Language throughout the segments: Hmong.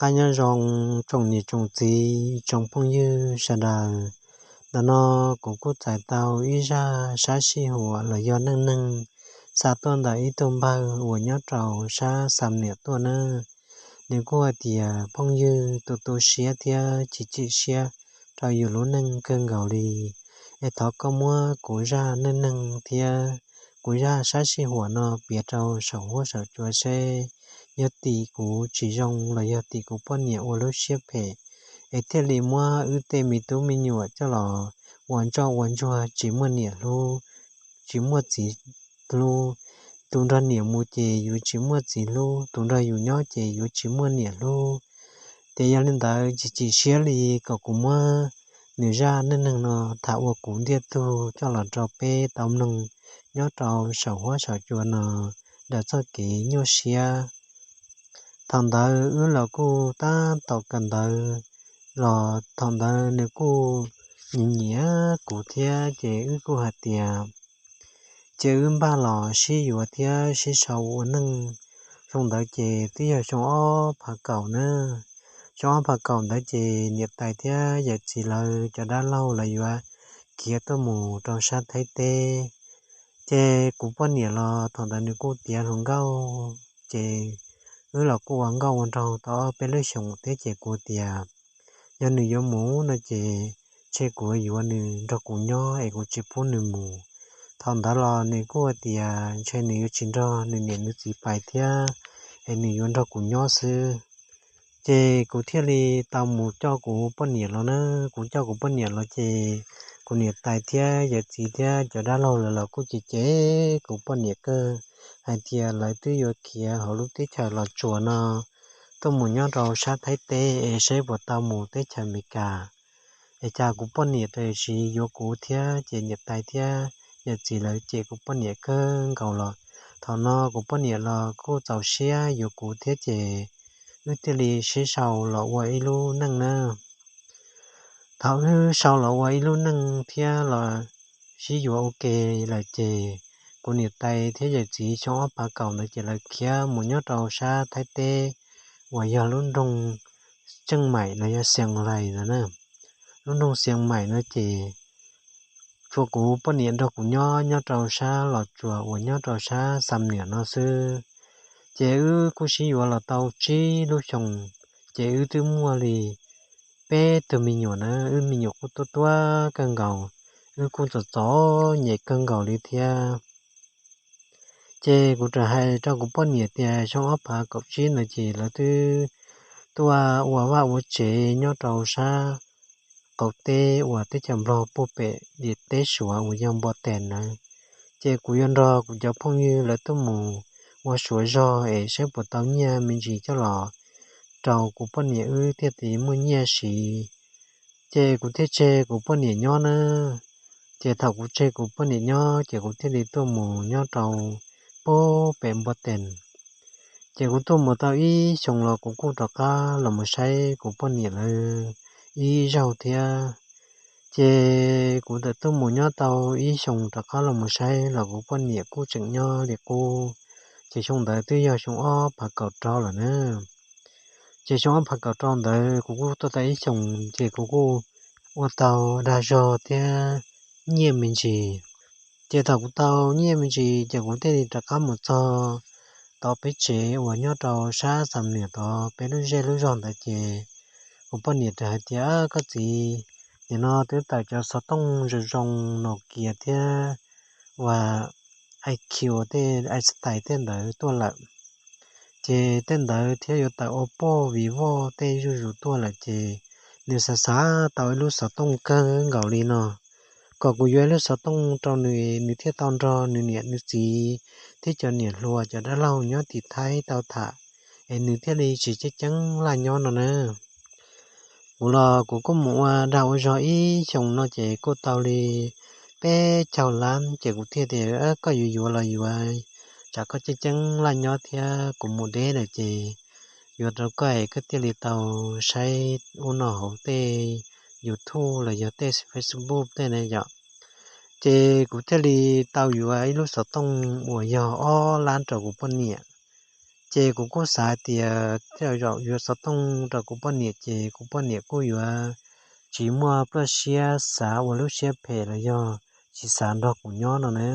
Qab nyob zoo tsoom niam tsoom txiv tsoom phooj ywg sawv daws. Ntawm no kuv kuj txais tau ib zaj sab sij huam los yog neej neeg xa tuaj ntawm ib tug npawg uas nyob rau sab Xam Niam tuaj nawb. Nws kuj hais tias phooj ywg tu tu siab thiab chim chim siab rau yus lub neej kawg nkaus li, es thov koj muab kuv zaj neej neeg thiab kuv zaj sab sij huam no piav rau saum huab saum cua seb yog tim kuv tsis zoo los yog tim kuv poj niam ua lub siab phem, es thiaj li muab wb tej me tub me nyuam coj los ua ntsoj ua ntsuag tsis muaj niam hlub, tsis muaj txiv hlub. Tus nrog niam mus ces yuav tsis muaj txiv hlub, tus nrog yus nyob ces yuav tsis muaj niam hlub. Ces yog li ntawd chim chim siab li kom kuv muab nws zaj neej neeg no tham ua kuv ntiag tug coj los rau peb tau mloog nyob rau saum huab saum cua no ntawm txoj kev nyuaj siab. Thaum ntawd wb los kuj tab tom kawm ntawv los thaum ntawd nws kuj nyiam nyiam kuv thiab ces wb kuj hais tias ces wb npaj los sib yuav thiab sib sau ua neej. Xyoo ntawd ces twb yog xyoo ob phav kaum na. Xyoo ob phav kaum ntawd ces niam tais thiab yawm txiv lawv cov dab laug lawv yuav khiav tuaj mus rau sab Thaib teb. Ces kuv poj niam los thaum ntawd nws kuj tiav hluas nkauj, ces wb los kuj ua nkauj ua nraug tau ob peb lub xyoos thiab ces kuv tias yog nws yuav mus no ces ntshe kuv yuav nws nrog kuv nyob es kuv tsis pub nws mus. Thaum ntawd los nws kuj tias ntshe nws yuav tsis nrog nws niam nws txiv pais thiab, es nws yuav nrog kuv nyob xwb. Ces kuv thiaj li tau mus coj kuv poj niam los na. Kuv coj kuv poj niam los ces kuv niam tais thiab yawm txiv thiab cov dab laug lawv los kuj cem cem kuv poj niam kawg, hais tias lawv twb yuav khiav hauv lub teb chaws Los Tsuas no tuaj mus nyob rau sab Thaib teb es saib puas tau mus teb chaws Amelikas. Es cas kuv poj niam tam sim yuav kuv thiab ces niam tais thiab yawm txiv lawv cem kuv poj niam kawg nkaus los, thaum no kuv poj niam los kuj txaus siab yuav kuv thiab ces wb thiaj li sib sau los ua ib lub neej na. Thaum wb sau los ua ib lub neej thiab los sib yuav ua ke lawm ces kuv niam tais thiab yawm txiv xyoo ob phav kaum ntawd ces lawv khiav mus nyob rau sab Thaib teb uas yog lub nroog Tseej Maim los yog Xias Lais ntawd na. Lub nroog Xias Maim no ces tshuav kuv poj niam nrog kuv nyob nyob rau sab Los Tsuas uas nyob rau sab Xam Niam no xwb. Ces wb kuj sib yuav los tau tsib lub xyoos, ces wb twb muaj li peb tug me nyuam na. Wb me nyuam kuj tuab tuab kawg nkaus, wb kuj txom txom nyem kawg nkaus li thiab. Ces kuv txawm hais rau kuv poj niam tias xyoo ob phav kaum tsib ntawd ces lawv twb tuaj ua vaj ua tsev nyob rau sab qaum teb uas teb chaws Nplog puag pem teb Suav uas yog Npo Tes ntawd. Ces kuv yuav nrog kuv cov phooj ywg lawv tuaj mus ua Suav zog es saib puas tau nyiaj me ntsis coj los rau kuv poj niam wb thiaj li muaj nyiaj siv. Ces kuv thiaj tseg kuv poj niam nyob na. Ces thaum kuv tseg kuv poj niam nyob ces kuv thiaj li tuaj mus nyob rau puag pem Npo Tes. Ces kuv tuaj mus tau ib xyoos los kuv kuj rov qab los mus saib kuv poj niam lawv ib zaug thiab. Ces kuv txawm tuaj mus nyob tau ib xyoos rov qab los mus saib los kuv poj niam kuj tseem nyob li qub. Ces xyoo ntawd twb yog xyoo ob phav kaum rau lawm na. Ces xyoo ob phav kaum rau ntawd kuv kuj tuaj tau ib xyoos ces kuv kuj ua tau dag zog thiab nyiaj me ntsis. Ces thaum kuv tau nyiaj me ntsis ces kuv thiaj li rov qab mus txog tom peb tsev uas nyob rau sab Xam Niam tod peb lub zej lub zog ntawd ces kuv poj niam thiaj hais tias, Koj txiv, nim no twb tawm cov xov tooj zoo zoo Nokia thiab uas IQ tej, Alcatel tej ntawd tuaj lawm. Ces tej ntawd thiab yuav tawm Oppo, Vivo tej zuj zus tuaj lawm ces nws xav xav tau ib lub xov tooj kawg nkaus li no, kom kuv yuav ib lub xov tooj rau nws, nws thiaj tau nrog nws niam nws txiv thiab cov niam hluas cov dab laug nyob tim Thaib tau tham, es nws thiaj li tsis ceeb ceeb laj nyob no na. Kuv los kuv kuj mus ua dag ua zog ib xyoos no ces kuj tau li peb caug lab ces kuv thiaj tias, Koj yuav yuav los yuav, tsam koj ceeb ceeb laj nyob thiab kuv mus deb lawm ces yuav rau koj es koj thiaj li tau saib ub no hauv tej YouTube los yog tej Facebook tej na yom. Ces kuv thiaj li tau yuav ib lub xov tooj uas yog ob lab rau kuv poj niam. Ces kuv kuj xav tias tej zaum yuav xov tooj rau kuv poj niam ces kuv poj niam kuj yuav tsis muaj plab siab xav ua lub siab phem los yog tsis xav nrog kuv nyob no na.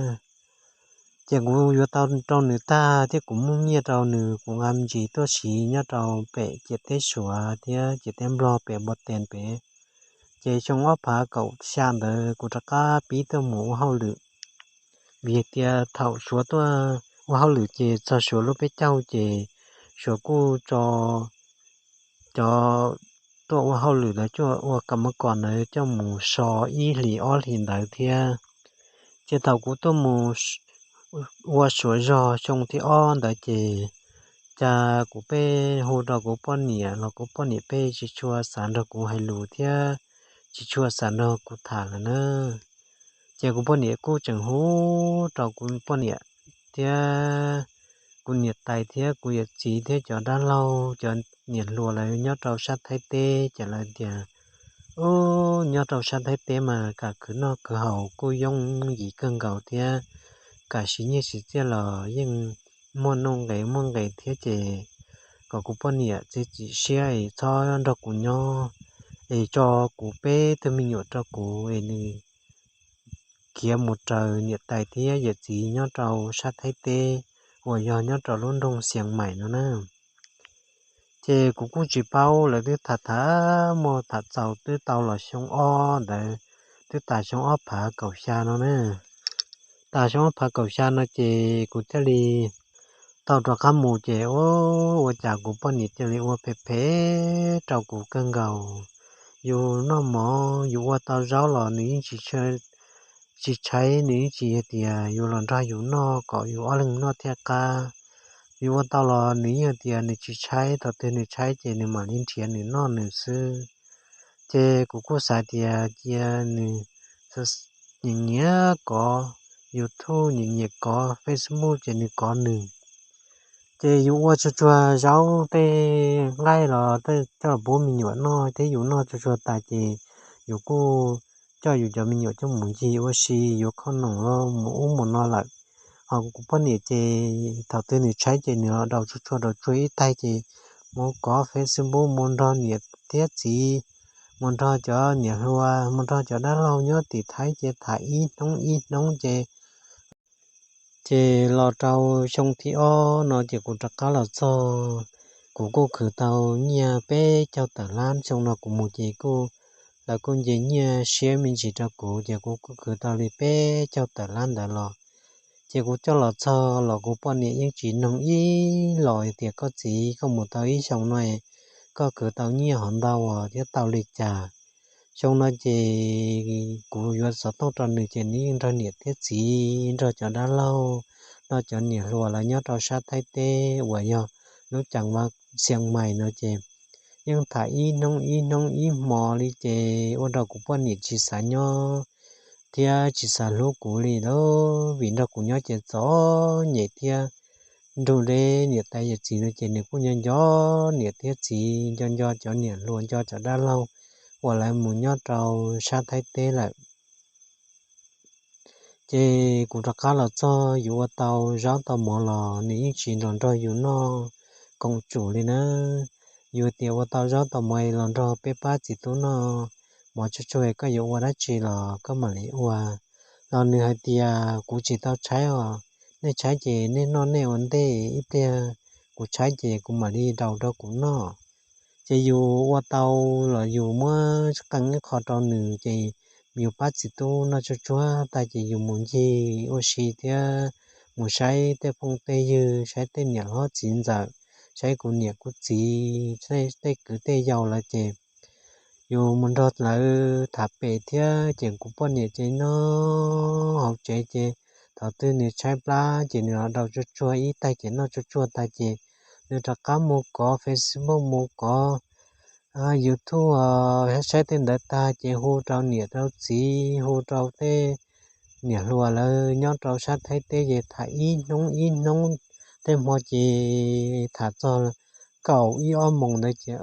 Ces kuv yuav tau rau nws tag thiab kuv muaj nyiaj rau nws, kuv nqa me ntsis tuaj siv nyob rau pem ciam teb Suav thiab ciam teb Nplog pem Npua Tes pem. Ces xyoo ob phav kaum xya ntawd kuv rov qab pib tuaj mus ua hauj lwm, vim tias thaum Suav tuaj ua hauj lwm ces txog Suav lub peb caug ces Suav kuj tso cov tuaj ua hauj lwm lawv coj ua kam mab kom ntawd coj mus so ib hlis ob hlis ntawd thiab. Ces thaum kuv tuaj mus ua Suav zog xyoo thib ob ntawd ces cas kuv peb hu rau kuv poj niam los kuv poj niam peb tsis tshua xav nrog kuv hais lus thiab tsis tshua xav nrog kuv tham lawm na. Ces kuv poj niam kuj tseem hu rau kuv poj niam thiab kuv niam tais thiab kuv yawm txiv thiab cov dab laug cov niam hluas lawv nyob rau sab Thaib teb ces lawv tias, ub, nyob rau sab Thaib teb mas kam khwv noj khwv haus kuj yooj yim kawg nkaus thiab, kam siv nyiaj siv txiaj los yeej muaj nuj nqis muaj nqis thiab ces kom kuv poj niam txiav txim siab es txhob nrog kuv nyob, es tso kuv peb tug me nyuam rau kuv es nws khiav mus raws niam tais thiab yawm txiv nyob rau sab Thaib teb uas yog nyob rau lub nroog Xias Mais no na. Ces kuv kuj tsis paub, lawv twb tham tham muaj tham txaus twb tau los xyoo ob ntawd, twb tas xyoo ob phav kaum xya no na. Tas xyoo ob phav kaum xya no ces kuv thiaj li tau rov qab mus ces ua cas kuv poj niam cia li ua phem phem rau kuv kawg nkaus. Yus noj mov yus ua tau zaub los nws yeej tsis tshaib, nws yeej tsis hais tias yus los nrog yus noj kom yus ob leeg noj thiaj qab. Yus ua tau los nws yeej hais tias nws tsis tshaib, thaum twg nws tshaib ces nws mam li nrhiav nws noj nws xwb. Ces kuv kuj xav tias cia nws nyiam nyiam kov YouTube, nyiam nyiam kov Facebook ces nws kov nws. Ces yus ua tsuag tsuag zaub tej nqaij los coj los pub me nyuam noj thiab yus noj tsuag tsuag tas ces yus kuj coj yus cov me nyuam coj mus ncig ua si, yuav khoom noom los mus ub mus no lawm. Ho kuv poj niam ces thaum twg nws tshaib ces nws los daus tsuag tsuag daus tsuag ib taig ces mus kov Facebook, mus nrog niam thiab txiv, mus nrog cov niam hluas, mus nrog cov dab laug nyob tim Thaib ces tham ib hnub ib hnub ces Ces los rau xyoo thib ob no ces kuv rov qab los txog, kuv kuj khwv tau nyiaj peb caug tawm lab. Xyoo no kuv mus ces kuj, lawv kuj nce nyiaj siab me ntsis rau kuv ces kuv kuj khwv tau li peb caug tawm lab ntawd los. Ces kuv coj los txog los kuv poj niam yeej tsis noog ib los tias, koj txiv, koj mus tau ib xyoo no, koj khwv tau nyiaj hov ntau thiab tau li cas? Xyoo no ces kuv yuav xov tooj rau nws ces nws yeej nrog niam thiab txiv, nrog cov dab laug, nrog cov niam hluas lawv nyob rau sab Thaib teb uas yog lub cev Xias Mais no ces yeej tham ib hnub ib hnub ib hmos li ces ua rau kuv poj niam tsis xav nyob thiab tsis xav hlub kuv li lawm, vim nrog kuv nyob ces txom nyem thiab nrug deb niam tais yawm txiv no ces nws kuj nco nco niam thiab txiv, nco nco cov niam hluas, nco cov dab laug uas lawv mus nyob rau sab Thaib teb lawm. Ces kuv rov qab los txog, yus ua tau zaub tau mov los nws yeej tsis los nrog yus noj koom tsum li na. Yus tias ua tau zaub tau mov los nrog peb pab txiv tub noj, mov tsuag tsuag koj yuav ua dab tsi los koj mam li ua. Los nws hais tias, kuv tsis tau tshaib os, nej tshaib ces nej noj nej ua ntej, ib pliag kuv tshaib ces kuv mam li daus rau kuv noj. Ces yus ua tau los yus muab qee ib qho rau nws ces yus pab txiv tub noj tsuag tsuag tag ces yus mus ncig ua si thiab mus saib tej phooj tej ywg, saib tej niam hlob txiv ntxawm, saib kuv niam kuv txiv, tej kwv tej yau lawm ces yus mus nrog lawv tham pem thiab ces kuv poj niam ces nyob hauv tsev ces thaum twg nws tshaib plab ces nws los daus tsuag tsuag ib taig ces noj tsuag tsuag tag ces nws rov qab mus kov Facebook, mus kov YouTube, saib tej ntawd tag ces hu rau niam rau txiv, hu rau tej niam hluas lawv nyob rau sab Thaib teb ces tham ib hnub ib hnub, tej hmo ces tham txog kaum ib ob moos ntawd ces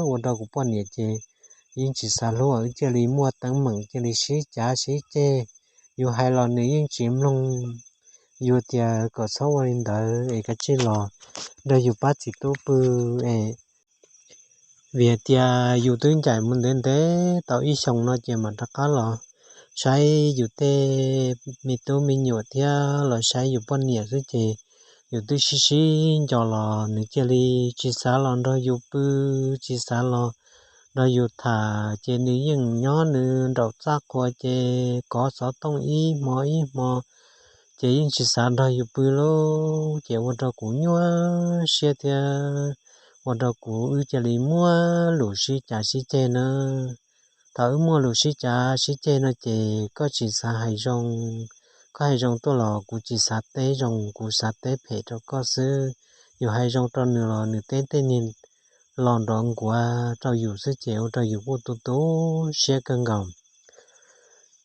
ua rau kuv poj niam ces yeej tsis xav hlub, cia li muaj teeb meem, cia li sib cav sib ceg. Yus hais los nws yeej tsis mloog, yus tias kom txhob ua li ntawd es kav tsij los nrog yus pab txiv tub pw es vim hais tias yus twb ncaim mus ntev ntev tau ib xyoos no ces mam rov qab los saib yus tej me tub me nyuam thiab los saib yus poj niam xwb ces yus twb sib sib nco los nws cia li tsis xav los nrog yus pw, tsis xav los nrog yus tham ces nws yeej nyob nws nraum txaj qhua ces kov xov tooj ib hmo ib hmo ces yeej tsis xav nrog yus pw lauj. Ces ua rau kuv nyuaj siab thiab ua rau kuv wb cia li muaj lus sib cav sib ceg na. Thaum wb muaj lus sib cav sib ceg no ces koj tsis xav hais zoo, koj hais zoo tuaj los kuv tsis xav teb zoo, kuv xav teb phem rau koj xwb. Yus hais zoo rau nws los nws teb tej niag los nrov nkuav rau yus xwb ces ua rau yus kuj tu tu siab kawg nkaus.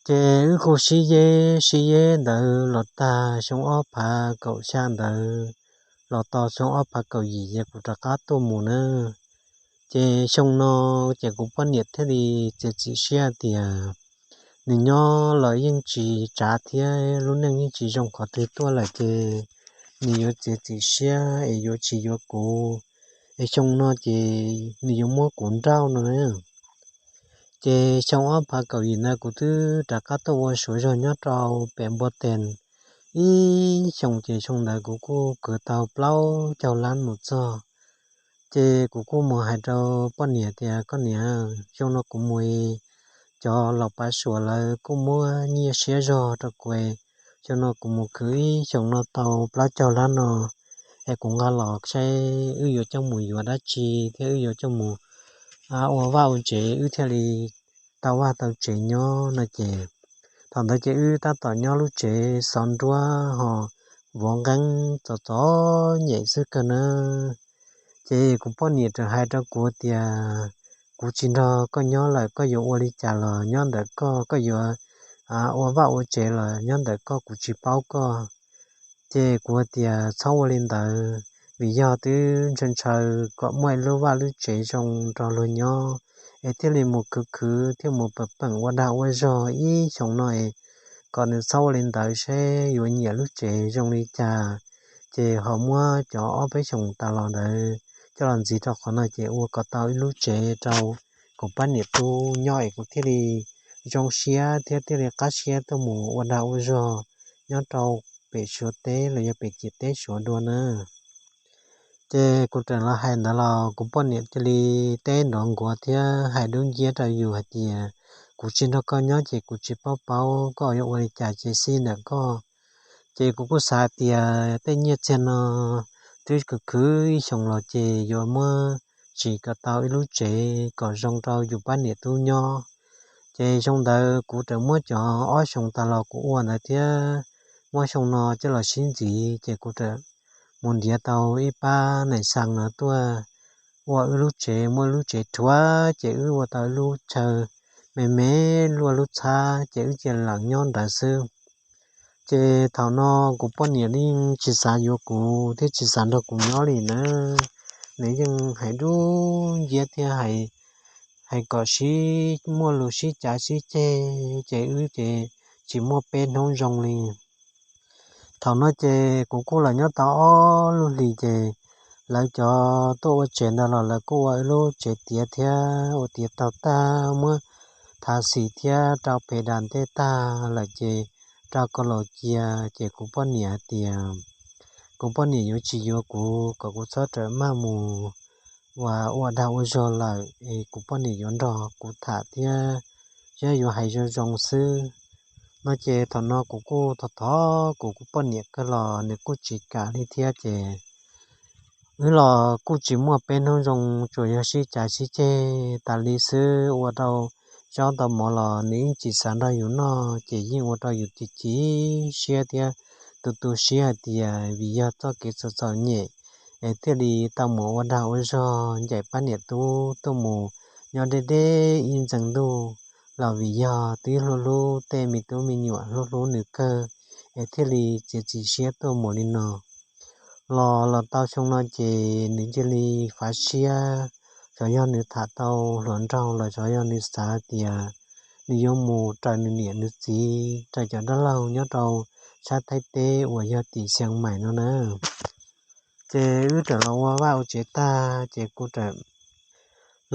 Ces wb kuj sib yeb sib yeb ntawd los tag xyoo ob phav kaum xya ntawd los txog xyoo ob phav kaum yim ces kuv rov qab tuaj mus na. Ces xyoo no ces kuv poj niam thiaj li txiav txim siab tias nws nyob los yeej tsis tsav thiab lub neej yeej tsis zoo qhov twg tuaj lawm ces nws yuav txiav txim siab es yuav tsis yuav kuv, es xyoo no ces nws yuav muab kuv nrauj no na. Ces xyoo ob phav kaum yim ntawd kuv twb rov qab tuaj ua suav zog nyob rau pem Npua Tes ib xyoos ces xyoo ntawd kuv kuj kwv tau plaub caug lab mus txog. Ces kuv kuj mus hais rau poj niam tias koj niam, xyoo no kuv mus cov laus pav suav lawv kuj muab nyiaj siab zog rau kuv, xyoo no kuv mus khwv ib xyoos no tau plaub caug lab no es kuv nqa los saib wb yuav coj mus yuav dab tsi thiab wb yuav coj mus ua vaj ua tsev wb thiaj li tau vaj tau tsev nyob no ces thaum ntawd ces wb tab tom nyob lub tsev xov nruab ho vov nqeeb txom txom nyem xwb kawg na. Ces kuv poj niam tseem hais rau kuv tias kuv tsis nrog koj nyob lawm koj yuav ua li cas los nyob ntawm koj, koj yuav ua vaj ua tsev los nyob ntawm koj, kuv tsis paub koj. Ces kuv tias txhob ua li ntawd vim yog twb ntshaw ntshaw kom muaj ib lub vaj lub tsev zoo rau luag nyob es thiaj li mus khwv khwv thiaj mus pem peem ua dag ua zog ib xyoos no es kom nws txhob ua li ntawd seb yuav nyiam lub tsev zoo li cas. Ces ho muab cov ob peb xyoos tas los ntawd coj los ntxiv rau qhov no ces ua kom tau ib lub tsev rau kuv pab niam tub nyob es kuv thiaj li zoo siab thiab thiaj li qab siab tuaj mus ua dag ua zog nyob rau pem Suav teb los yog pem ciam teb Suav dua na. Ces kuv tseem los hais ntawd los kuv poj niam cia li teb nrov nkuav thiab hais dub nciab rau yus hais tias kuv tsis nrog koj nyob ces kuv tsis paub paub, koj yuav ua li cas ces xij ntawm koj. Ces kuv kuj xav tias tej nyiaj txiag no twb khwv khwv ib xyoos los ces yuav muab tsim kom tau ib lub tsev kom zoo rau yus pab niam tub nyob. Ces xyoo ntawd kuv tseem muab cov ob xyoos tas los kuv ua ntawd thiab muab xyoo no coj los sib ntxiv ces kuv tseem mus ntiav tau ib pab nees xas no tuaj ua wb lub tsev, muab wb lub tsev rhuav ces wb ua tau ib lub chaw me me luaj lub txhab ces wb cia li los nyob ntawd xwb. Ces thaum no kuv poj niam yeej tsis xav yuav kuv thiab tsis xav nrog kuv nyob li na. Nws yeej hais dub nciab thiab hais kom sib muaj lus sib cav sib ceg ces wb ces tsis muaj peb hnub zoo li. Thaum no ces kuv kuj los nyob tau ob lub hlis ces lawv cov tuaj ua tsev ntawd los lawv kuj ua ib lub tsev tiav thiab ua tiav taug tag muab thav xim thiab rau pem das ntej tag lawm ces rau kaus laum cia. Ces kuv poj niam hais tias kuv poj niam yuav tsis yuav kuv kom kuv txhob rawm maj mus ua dag ua zog lawm es kuv poj niam yuav nrog kuv tham thiab thiab yuav hais zoo zoo xwb no. Ces thaum no kuv kuj thov thov kuv, kuv poj niam kawg los nws kuj tsis kam li thiab ces wb los kuj tsis muaj peb hnub zoo, tsuas yog sib cav sib ceg tas li xwb. Ua rau zaub tau mov los nws yeej tsis xav nrog yus noj ces yeej ua rau yus chim chim siab thiab tu tu siab hais tias vim yog txoj kev txom txom nyem es thiaj li tau mus ua dag ua zog ncaim pab niam tub tuaj mus nyob deb deb ib ntxees ntuj, los vim yog twb hlub hlub tej me tub me nyuam, hlub hlub nws kawg es thiaj li txiav txim siab tuaj mus li no. Los los tau xyoo no ces nws cia li fav siab, xyov yog nws tham tau hluas nraug los xyov yog nws xav tias nws yuav mus raws nws niam nws txiv, raws cov dab laug nyob rau sab Thaib teb uas yog tim Xiav Mais no na. Ces wb txawm los ua vaj ua tsev tag ces kuv txawm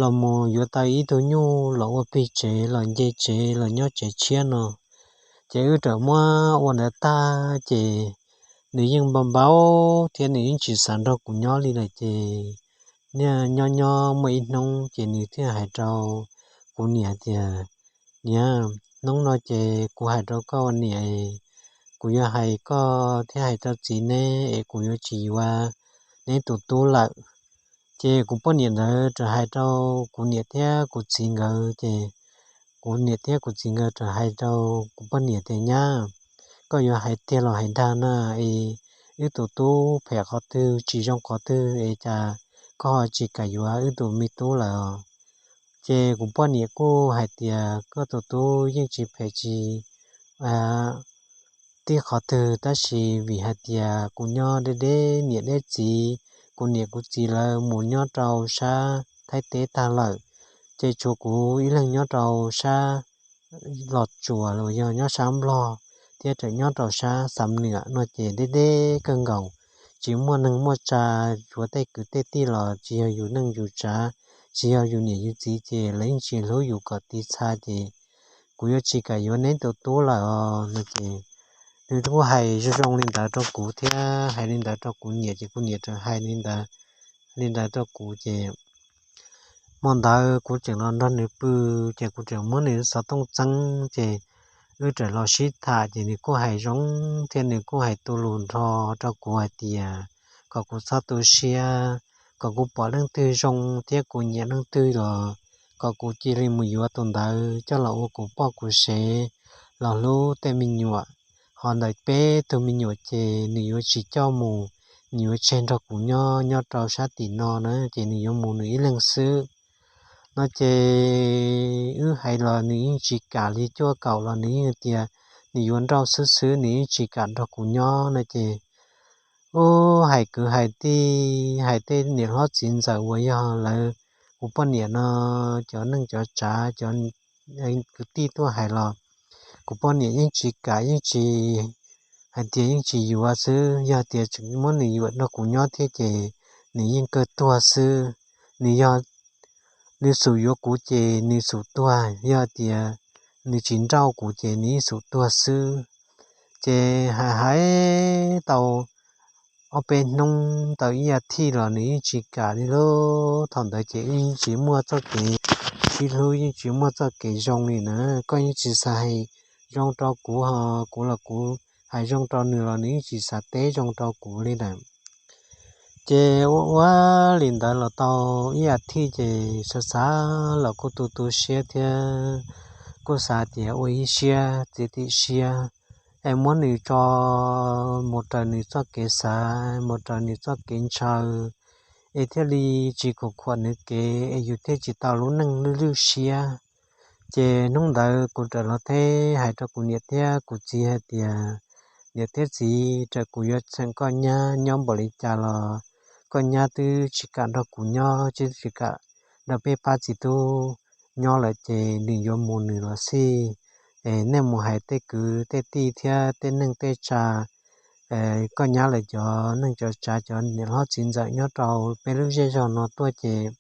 los mus yuav tau ib tug nyuj los ua plig tsev los nce tsev los nyob tsev tshiab no. Ces wb txawm muab ua ntawd tag ces nws yeej npau npau thiab nws yeej tsis xav nrog kuv nyob li lawm ces nyob nyob muaj ib hnub ces nws thiaj hais rau kuv niam tias, Niam, hnub no ces kuv hais rau koj ua niam, kuv yuav hais koj thiab hais rau txiv neb es kuv yuav tsis yuav neb tus tub lawm. Ces kuv poj niam ntawd txawm hais rau kuv niam thiab kuv txiv nkawd ces kuv niam thiab kuv txiv nkawd txawm hais rau kuv poj niam tias, Nyab, koj yuav hais tiag los hais dag na, es wb tus tub phem qhov twg tsis zoo qhov twg es cas koj ho tsis kam yuav wb tus me tub lawm? Ces kuv poj niam kuj hais tias, Koj tus tub yeej tsis phem tsis tib qhov twg, tab sis vim hais tias kuv nyob deb deb niam deb txiv, kuv niam kuv txiv lawv mus nyob rau sab Thaib teb tag lawm, ces tshuav kuv ib leeg nyob rau sab Los Tsuas los yog nyob sab Nplog, thiab tseem nyob rau sab Xam Nuam no ces deb deb kawg nkaus, tsis muaj neeg muaj tsa, yuav tej kwv tej tij los tsis yog yus neej yus tsav, tsis yog yus niam yus txiv ces lawv yeej tsis hlub yus kom tiv txha ces kuv yuav tsis kam yuav neb tus tub lawm os no ces nws kuj hais zoo zoo li ntawd rau kuv thiab hais li ntawd rau kuv niam ces kuv niam txawm hais li ntawd, li ntawd rau kuv ces hmo ntawd kuv tseem los nrog nws pw, ces kuv tseem muab nws xov tooj txeeb ces wb txawm los sib tham ces nws kuj hais zoo thiab nws kuj hais tu lus nrho rau kuv hais tias kom kuv txhob tu siab, kom kuv pom leej twg zoo thiab kuv nyiam leej twg los kom kuv cia li mus yuav tus ntawd coj los ua kuv poj kuv sev los hlub tej me nyuam. Ho ntawm peb tug me nyuam ces nws yuav tsis coj mus, nws yuav tseg nrog kuv nyob nyob rau sab tim no na, ces nws yuav mus nws ib leeg xwb no ces wb hais los nws yeej tsis kam li, cuaj kaum los nws yeej tias nws yuav nrauj xwb xwb, nws yeej tsis kam nrog kuv nyob no ces wb hais kwv hais tij, hais tej niam hlob txiv ntxawm uas yog lawv, kuv poj niam no cov neej cov tsav, cov kwv tij tuaj hais los kuv poj niam yeej tsis kam, yeej tsis, hais tias yeej tsis yuav xwb. Yog tias tseem muab nws yuam nrog kuv nyob thiab ces nws yeej kawg tuag xwb. Nws yog, nws xub yuav kuv ces nws xub tuag, yog tias nws tsis nrauj kuv ces nws yeej xub tuag xwb. Ces hais hais tau ob peb hnub tau ib as thiv los nws yeej tsis kam li lub. Thaum ntawd ces wb yeej tsis muaj txoj kev sib hlub, yeej tsis muaj txoj kev zoo li na. Koj yeej tsis xav hais zoo rau kuv, ho kuv los kuv hais zoo rau nws los nws yeej tsis xav teb zoo rau kuv li lawm. Ces ua ua li ntawd los tau ib as thiv ces xav xav los kuj tu tu siab thiab, kuj xav tias ua ib siab txiav txim siab es muab nws tso mus raws nws txoj kev xav, mus raws nws txoj kev ntshaw, es thiaj li tsis khum khuam nws kev es yus thiaj tsis tau lub neej lwj lwj siab. Ces hnub ntawd kuv txawm los teb hais rau kuv niam thiab kuv txiv hais tias, Niam thiab txiv, txawm kuv yuav tseem koj nyab nyob npaum li cas los koj nyab twb tsis kam nrog kuv nyob, twb tsis kam nrog peb pab txiv tub nyob lawm ces nws yuav mus nws los xij. Nej mus hais tej kwv tej tij thiab tej neej tej tsav, koj nyab lawv cov neej cov tsav, cov niam hlob txiv ntxawm nyob rau peb lub zej zog no tuaj ces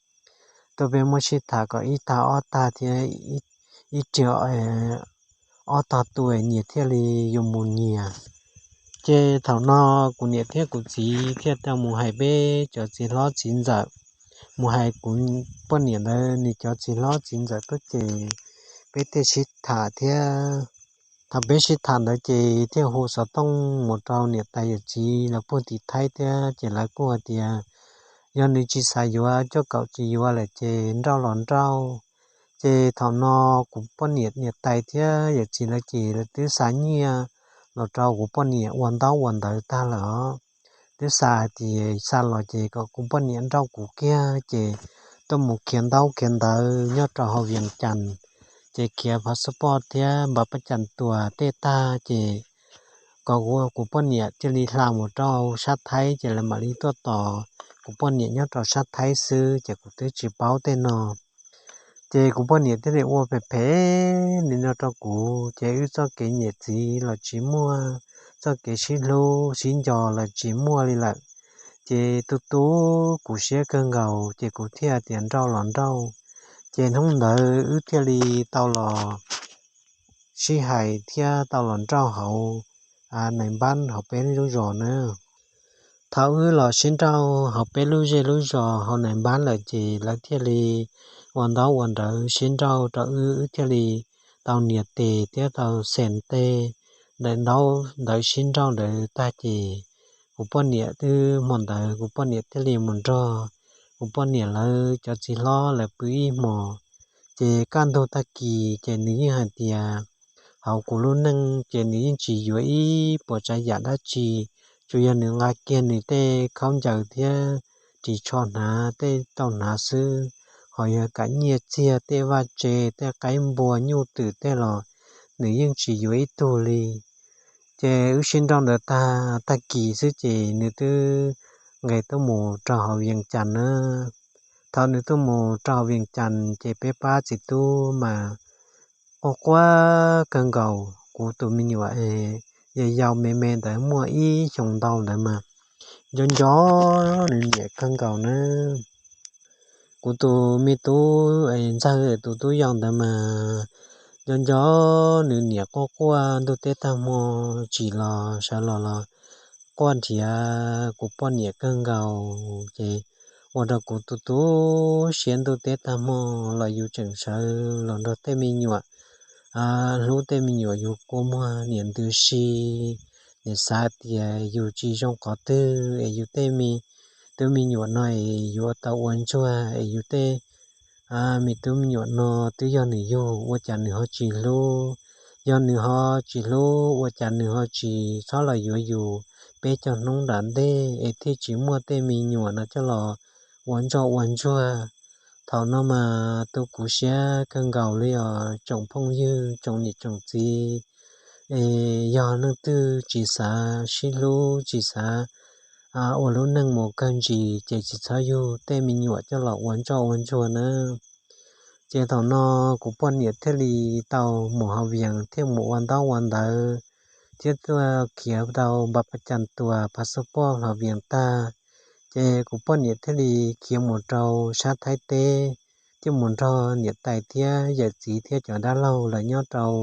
tuaj peb muab sib tham kom ib tag ob tag thiab ib riam ob tog tu nyias thiaj li yuav mus nyias. Ces thaum no kuv niam thiab kuv txiv thiaj tau mus hais peb cov txiv hlob txiv ntxawm, mus hais kuv poj niam ntawd nws cov txiv hlob txiv ntxawm tuaj ces peb thiaj sib tham thiab. Thaum peb sib tham ntawd ces thiaj hu xov tooj mus rau niam tais yawm txiv lawv pug tim Thaib thiab ces lawv kuj hais tias yog nws tsis xav yuav, cuaj kaum tsis yuav lawm ces nrauj los nrauj. Ces thaum no kuv poj niam niam tais thiab yawm txiv lawv ces lawv twb xa nyiaj los rau kuv poj niam ua ntaub ua ntawv tag lawm os. Twb xa hais tias xa los ces kom kuv poj niam nrauj kuv kiag ces tuaj mus khiav ntaub khiav ntawv nyob rau hauv Vias Cas, ces khiav phas xub poj thiab npav pab cas tuas tej tag ces kom kuv poj niam thiaj li hla mus rau sab Thaib ces lawv mam li tuaj tos kuv poj niam nyob rau sab Thaib xwb ces kuv twb tsis paub tej no. Ces kuv poj niam thiaj li ua phem phem li no rau kuv ces wb txoj kev niam txiv los tsis muaj, txoj kev sib hlub sib nco los tsis muaj li lawm. Ces tu tu kuv siab kawg nkaus ces kuv thiaj tias nrauj los nrauj. Ces hnub ntawd wb thiaj li tau los sib hais thiab tau los nrauj hauv nais npab hauv peb lub zos na. Thaum wb los sib nrauj hauv peb lub zej lub zos hauv nais npab lawm ces lawv thiaj li ua ntaub ua ntawv sib nrauj rau wb, wb thiaj li tau nias tes thiab tau xees tej daim ntaub ntawv sib nrauj ntawd tag ces kuv poj niam twb, hmo ntawd kuv poj niam thiaj li mus nrog kuv poj niam lawv cov txiv hlob lawv pw ib hmos. Ces kaj ntug tag kis ces nws yeej hais tias hauv kuv lub neej ces nws yeej tsis yuav ib puas tsav yam dab tsi, tsuas yog nws nqa kiag nws tej khaub ncaws thiab ris tsho hnav tej tau hnav xwb, ho yog kam nyiaj txiag tej vaj tse tej qaib npua nyuj twm tej los nws yeej tsis yuav ib tug li. Ces wb sib nrauj ntawd tag, tag kis xwb ces nws twb nqes tuaj mus rau hauv Vees Cas na. Thaum nws tuaj mus rau hauv Vees Cas ces peb pab txiv tub mas quaj quaj kawg nkaus. Kuv tus me nyuam yau yau me me ntawd muaj ib xyoos ntau ntawd mas nco nco nws niam kawg nkaus na. Kuv tus me tub ntxawg tus tub yau ntawd mas nco nco nws niam quaj quaj ntuj teb tag hmo tsis los sawv los los quaj nrhiav kuv poj niam kawg nkaus ces ua rau kuv tu tu siab ntuj teb tag hmo los yus tseem sawv los nrog tej me nyuam hlub tej me nyuam yus kua muag niam ntws si, niam xav tias yus tsis zoo qhov twg es yus tej me tub me nyuam no es yuav tau ua ntsuag es yus tej me tub me nyuam no twb yog nws yug ua cas nws ho tsis hlub, yog nws ho tsis hlub ua cas nws ho tsis txhob los yuav yus peb cov hnub nram ntej es thiaj tsis muaj tej me nyuam no coj los ua ntsoj ua ntsuag. Thaum no mas tu kuv siab kawg nkaus li os tsoom phooj ywg tsoom niam tsoom txiv, es yog leej twg tsis xav sib hlub tsis xav ua lub neej mus kawg ntsis ces tsis txhob yug tej me nyuam coj los ua ntsoj ua ntsuag na. Ces thaum no kuv poj niam thiaj li tau mus hauv Vees thiaj mus ua ntaub ua ntawv thiab tuaj khiav tau npa pa cas tuas phas xas poj hauv Vees tag, ces kuv poj niam thiaj li khiav mus rau sab Thaib teb, thiaj mus nrog niam tais thiab yawm txiv thiab cov dab laug lawv nyob rau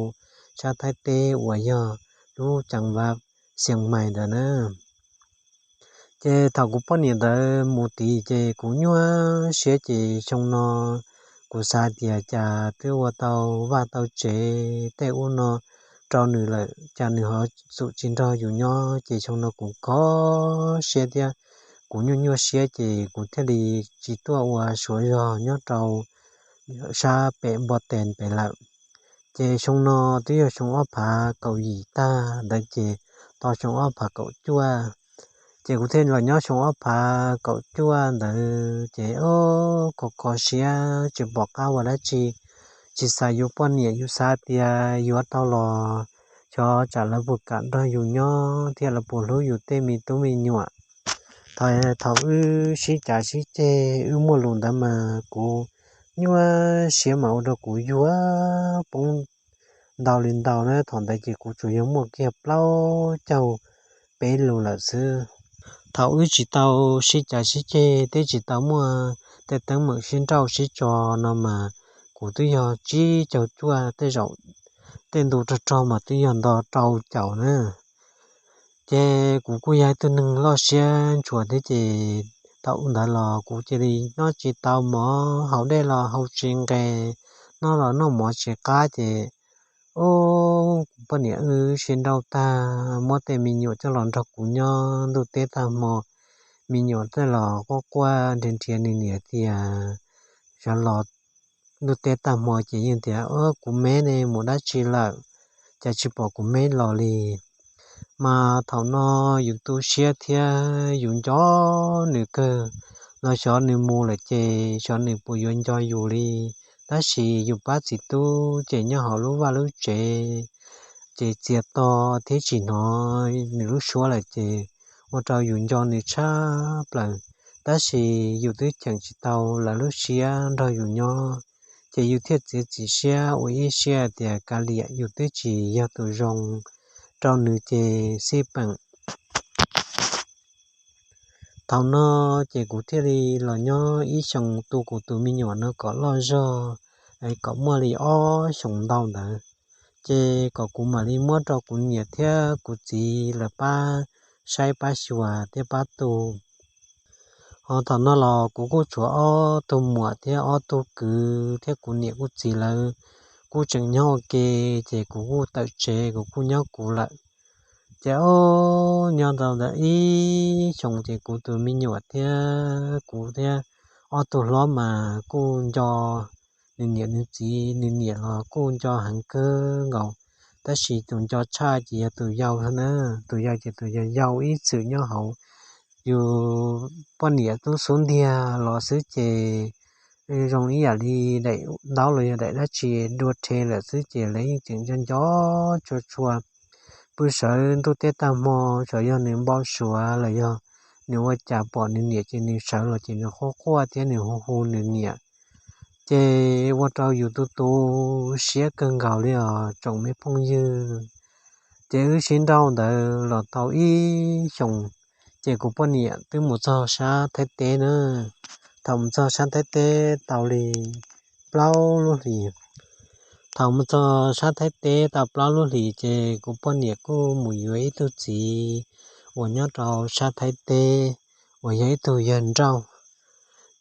sab Thaib teb uas yog lub ceev vaj Xias Mais ntawd na. Ces thaum kuv poj niam ntawd mus tid ces kuv nyuaj siab ces xyoo no kuv xav tias cas twb ua tau vaj tau tsev tej ub no rau nws lawm cas nws ho xum tsis nrog yus nyob ces xyoo no kuv kho siab thiab kuv nyuaj nyuaj siab ces kuv thiaj li tsis tuaj ua suav zog nyob rau sab pem Npo Tes pem lawm. Ces xyoo no twb yog xyoo ob phav kaum yim tag ntawd ces tau xyoo ob phav kaum cuaj, ces kuv thiaj los nyob xyoo ob phav kaum cuaj ntawd ces o, kho kho siab tsis pom qab ua dab tsi, tsis xav yuav poj niam, yus xav tias yuav tau los xyov tsam lawv puas kam nrog yus nyob thiab lawv puas hlub yus tej me tub me nyuam. Thaum, thaum wb sib cav sib ceg wb muaj lus ntawd mas kuv nyuaj siab mas ua rau kuv yuag poob ntau li ntau na. Thaum ntawd ces kuv tsuas yog muaj kiag plaub caug peb lus lawm xwb. Thaum wb tsis tau sib cav sib ceg thiab tsis tau muaj tej teeb meem sib nrauj sib tso no mas kuv twb yog tsib caug cuaj tej zaum, tej ntu rog rog mas twb yog nto rau caum na. Ces kuv kuj yog ib tug neeg loj siab ntshua thiab ces thaum ntawd los kuv cia li noj tsis tau mov, haus dej los haus tsis nqes, noj los noj mov tsis qab ces o, kuv poj niam wb sib nrauj tag muab tej me nyuam coj los nrog kuv nyob ntuj teb tag hmo. Me nyuam tej los quaj quaj nrhiav nrhiav nws niam tias xyov los ntuj teb tag hmo ces yeej tias o, kuv me ne mus dab tsi lawm, cas tsis pom kuv me los li. Mas thaum no yus tu siab thiab yus nco nws kawg, los xyov nws mus lawm ces xyov nws puas yuav nco yus li. Tab sis yus pab txiv tub ces nyob hauv lub vaj lub tsev ces txias to thiab tsis hnov nws lub suab lawm ces ua rau yus nco nws tshaj plaws. Tab sis yus twb cheem tsis tau lawv lub siab nrog yus nyob, ces yus thiaj txiav txim siab ua ib siab tias kav liam, yus twb tsis yog tus zoo rau nws ces xij peem. Thaum no ces kuv thiaj li los nyob ib xyoos tu kuv tus me nyuam no kom loj zog, kom muaj li ob xyoos ntau ntawd, ces kom kuv mam li muab rau kuv niam thiab kuv txiv lawv pab saib pab xyuas thiab pab tu. Ho thaum no los kuv kuj tshuav ob tug muam thiab ob tug kwv thiab kuv niam kuv txiv lawv kuj tseem nyob ua ke, ces kuv kuj tawm tsev kuv kuj nyob kuv lawm. Ces o, nyob tau ntawm ib xyoos ces kuv tus me nyuam thiab kuv thiab ob tug hlob mas kuj nco nws niam nws txiv, nws niam los kuj nco heev kawg nkaus, tab sis tus nco tshaj ces yog tus yau na, tus yau ces tus yau yau ib txwm nyob hauv yus poj niam tub xub ntiag los xwb ces zoo ib yam li daim ntaub los yog daim dab tsi dua rhe lawm xwb ces lawv yeej tseem nco nco tshua tshua. Pw sawv ntuj teb tag hmo, xyov yog nws npau suav los yog nws ua cas pom nws niam ces nws sawv los ces nws quaj quaj thiab nws hu hu nws niam, ces ua rau yus tu tu siab kawg nkaus li os tsoom me phooj ywg. Ces wb sib nrauj ntawd los tau ib xyoos, ces kuv poj niam twb mus txog sab Thaib teb na. Thaum mus txog sab Thaib teb tau li plaub lub hlis, thaum mus txog sab Thaib teb tau plaub lub hlis ces kuv poj niam kuj mus yuav ib tug txiv uas nyob rau sab Thaib teb uas yog ib tug yawg nrauj,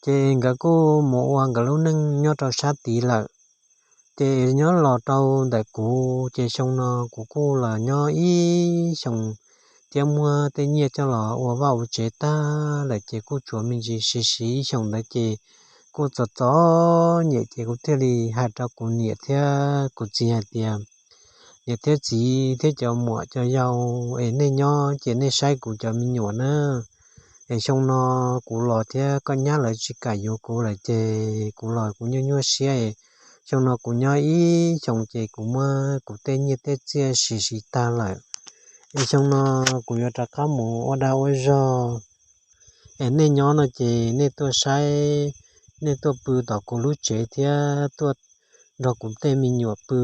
ces nkawd kuj mus ua nkawd lub neej nyob rau sab tid lawm. Ces nyob los rau ntawm kuv ces xyoo no kuv kuj los nyob ib xyoos thiab muab tej nyiaj coj los ua vaj ua tsev tag lawm ces kuj tshuav me ntsis siv siv ib xyoos ntawd ces kuj txom txom nyem ces kuv thiaj li hais rau kuv niam thiab kuv txiv hais tias, niam thiab txiv thiab cov muam cov yau, es nej nyob ces nej saib kuv cov me nyuam na. Es xyoo no kuv los thiab koj nyab lawv tsis kam yuav kuv lawm ces kuv los kuv nyuaj nyuaj siab es xyoo no kuv nyob ib xyoos ces kuv muab kuv tej nyiaj tej txiaj siv siv tag lawm. Es xyoo no kuv yuav rov qab mus ua dag ua zog. Es nej nyob no ces nej tuaj saib, nej tuaj pw tom kuv lub tsev thiab tuaj nrog kuv tej me nyuam pw,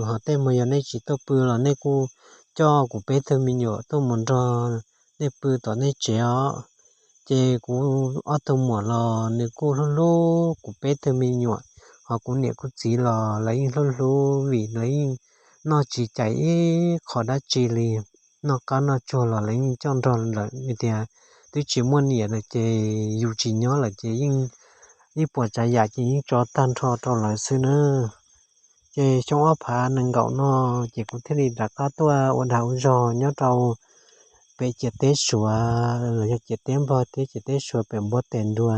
ho tej hmo yog nej tsis tuaj pw los nej kuj coj kuv peb tug me nyuam tuaj mus nrog nej pw tom nej tsev os. Ces kuv ob tug muam los nws kuj hlub hlub kuv peb tug me nyuam, ho kuv niam kuv txiv los lawv yeej hlub hlub vim lawv yeej noj tsis cais ib qho dab tsi li, noj qab noj tsuag los lawv yeej coj nrog lawm tias twb tsis muaj niam lawm ces yus tsis nyob lawm ces yeej ib puas tsav yam ces yeej tso tag nrho rau lawv xwb na. Ces xyoo ob phav nees nkaum no ces kuv thiaj li rov qab tuaj ua dag ua zog nyob rau pem ciam teb Suav los yog ciam teb Nplog thiab ciam teb Suav pem npuab tes ntua.